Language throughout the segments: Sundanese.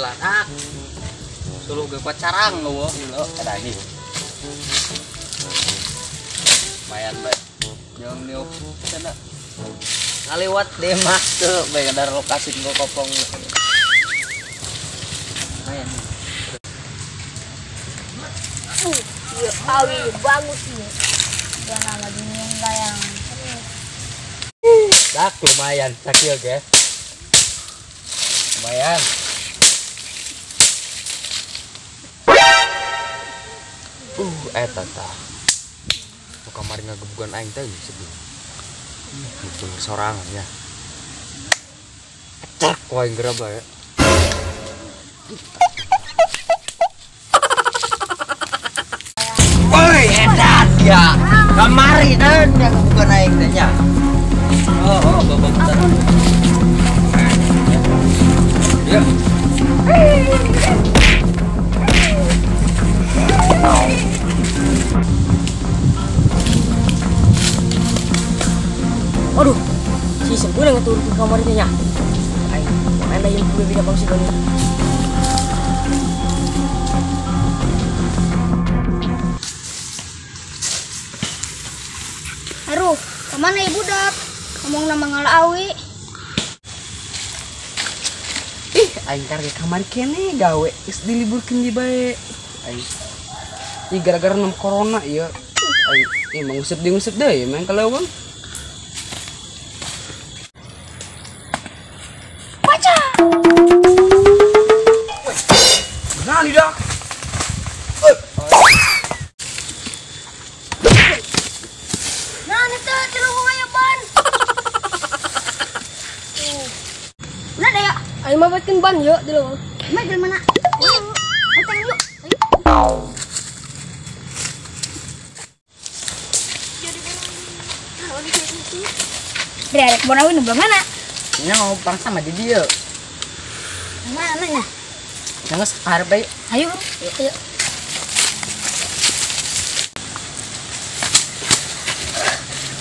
Lah ah. Suluh ge kuat carang eueuh ieu ada ini. Lumayan bae. Jeung diop cenah. Ngaliwat deh mah tuh bae dari lokasi go kopong. Lumayan. Iya, awi bagus nih. Jangan lagi yang. Dak lumayan sakil ge. Lumayan. Eta tah. Nu kamari ngagebugan aing teh sebelum. Betul sorangan ya. Cek aing geura bae. Woi, edan ya. Kamari dan ngagebugan aing teh nya. Oh, bapak bentar. Ya. Aduh, si sempurna ngeturun ke kamar itu nya. Aing, mana yang beda bang si Doni. Aduh, kemana ibu dak? Ngomong nama ngalah awi. Ih, aing karek kamar kene gawe geus diliburkeun di bae. Aing. Ih, gara-gara nem corona ieu. Aing, ih mangusep diungusep deui main kaleuweung. Baca. Nah, lidah. Nah, itu celung aya ban. Nah, daya. Aing mah betkeun ban yeuh di leuweung. Mah di mana? Ayo, yuk. Ayo. Dari kebun awi nu belah mana? Nya mau bangsa sama di dieu. Mana nya? Geus karep bae. Ayo, ayo.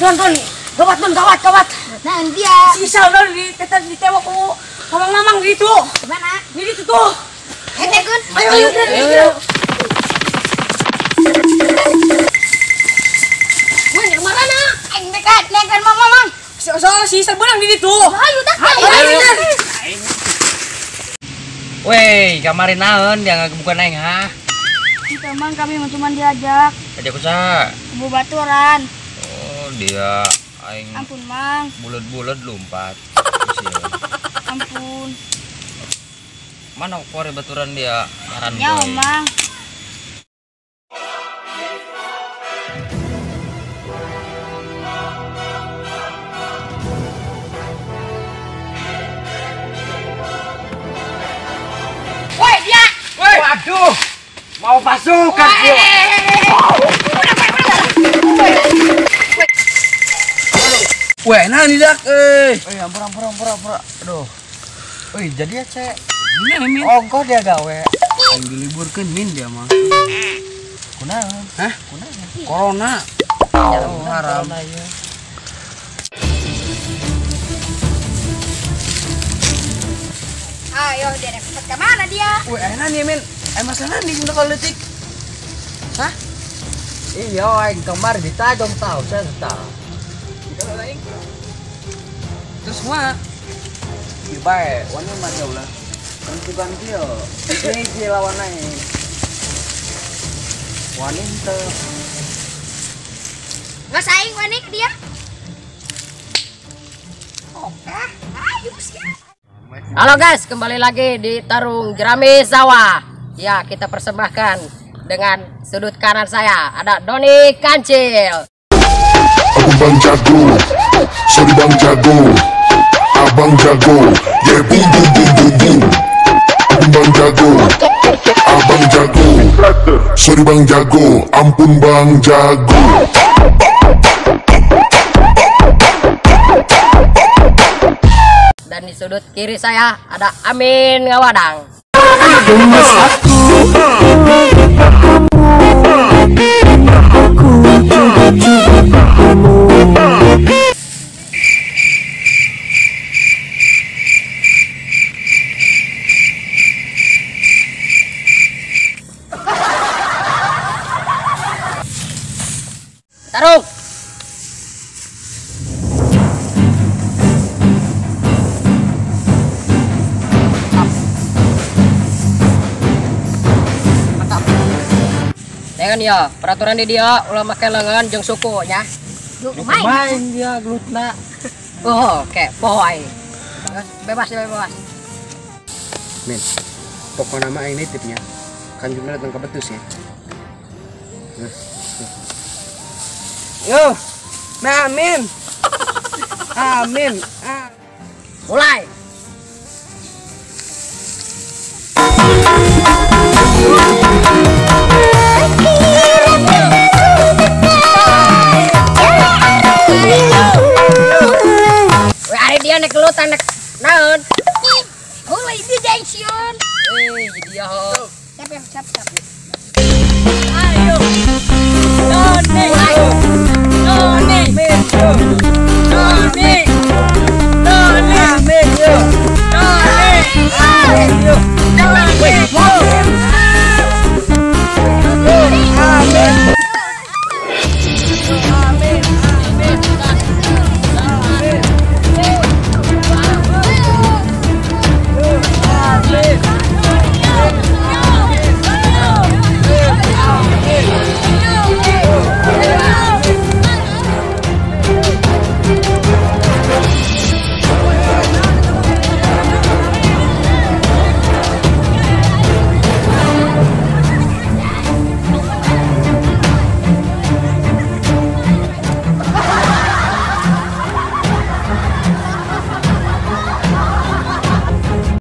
Don, don, gawat don, gawat, gawat. Nah, dia. Sisa don di tetes di tewak ku mamang-mamang gitu. Gimana? Di situ tuh. Hete kun. Ayo, ayo, ayo. Mana kemana? Aing dekat, nengkan mamang-mamang. Soal si sebenang di situ. Ayo tak. Ayo. Weh, kamari naon dia ngagebukan aing ha? Itu emang kami cuma diajak. Ajak usaha. Kubu baturan. Oh, dia aing. Ampun, Mang. Bulet-bulet lompat. Ampun. Mana kore baturan dia? Ngaran ya, Mang. Woi, dia. Woi. Waduh. Mau pasukan dia. Weh, nah ini dak euy. Eh, ampun ampun ampun ampun. Aduh. Euy, jadi ya, Cek. Ini min. Ongkoh dia gawe. Aing diliburkeun min dia mah. Kunaon? Hah? Kunaon? Corona. Oh, haram. Ayo, dia dapat ke mana dia? Weh, enak nih min. Masalah nih udah kalau detik. Hah? Iya, aing kemar ditajong tahu, saya tahu. Terus mah ieu bae, wani mah jauh lah. Ganti-ganti yo. Hiji lawan aing. Wani teu. Nggak saing wani ke dia. Oke, ayo siap. Halo guys, kembali lagi di Tarung Jerami Sawah. Ya, kita persembahkan dengan sudut kanan saya ada Doni Kancil. Aku Bang Jago, sorry Bang Jago, Abang Jago, yeah boom boom boom boom boom. Aku Bang Jago, Abang Jago, sorry Bang Jago, ampun Bang Jago. Dan di sudut kiri saya ada Amin Ngawadang. Gemes aku, aku kamu. Dengan ya, peraturan di dia ulah make lengan jeung suku nya. Main dia gelutna. Oh, oke, poho aing. Bebas bebas. Min. Pokoknya nama aing nitipnya. Kan jumlah datang ke betus ya. Nah. Yo. Nah, amin. Amin. Mulai. Weh, ari dia nek gelut nek naon? Mulai di jengsion. Dia ho. Siap ya, siap, siap.